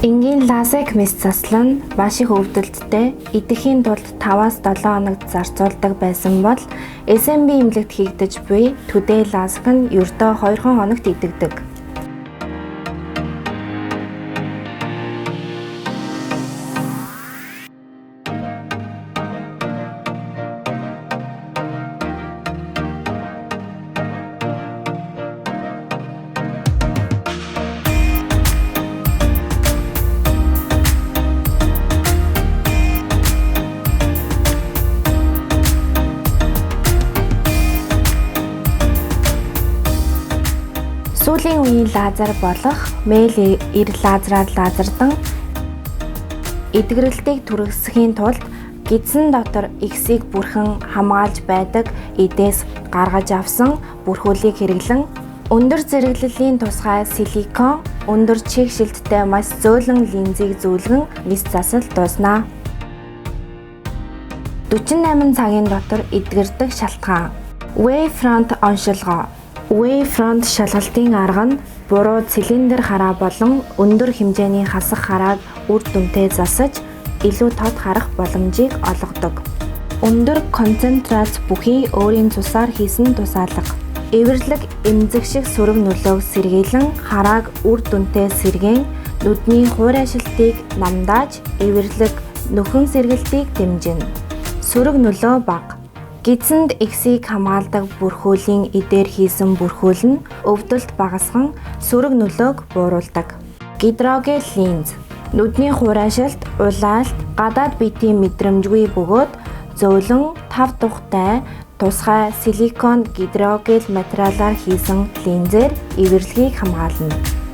Энгийн LASIK мэс засал нь маш их өвдөлттэй, идэхийн тулд 5-7 хоног зарцуулдаг байсан бол SMB эмнэлэгт хийгдэж буй Today LASIK нь ердөө 2 хоногт идэгдэг. Сүүлийн үеийн лазер болох мэйл 90 лазераар лазердан эдгэрэлтийг түргэсэхийн тулд гэдсэн дотор эгсийг бүрхэн хамгаалж байдаг эдээс гаргаж авсан бүрхүүлийг хэрэглэн өндөр зэрэглэлийн тусгай силикон өндөр чиг шилттэй маш зөөлөн линзийг зүүлгэн мэс засал дууснаа. 48 цагийн дотор эдгэрдэг шалтгаан. Wavefront оншилгоо. Wavefront шалгалтын арга нь буруу цилиндр хараа болон өндөр хэмжээний хасах харааг үр дүнтэй засаж илүү тод харах боломжийг олгодог. Өндөр концентрац бүхий өөрийн цусаар хийсэн тусаалга. Эвэрлэг эмзэг шиг сөрөг нөлөөг сэргийлэн харааг үр дүнтэй сэргээн нүдний хуурайшилтыг намдааж эвэрлэг нөхөн сэргэлтийг дэмжинэ. Сөрөг нөлөө бага. Гэдсэнд эгсийг хамгаалдаг бүрхүүлийн эдээр хийсэн бүрхүүл нь өвдөлт багасган сөрөг нөлөөг бууруулдаг. Гидрогел линз. Нүдний хуурайшилт, улаалт, гадаад биетийн мэдрэмжгүй бөгөөд зөөлөн тав тухтай тусгай силикон гидрогел материалаар хийсэн линзээр эвэрлэгийг хамгаална.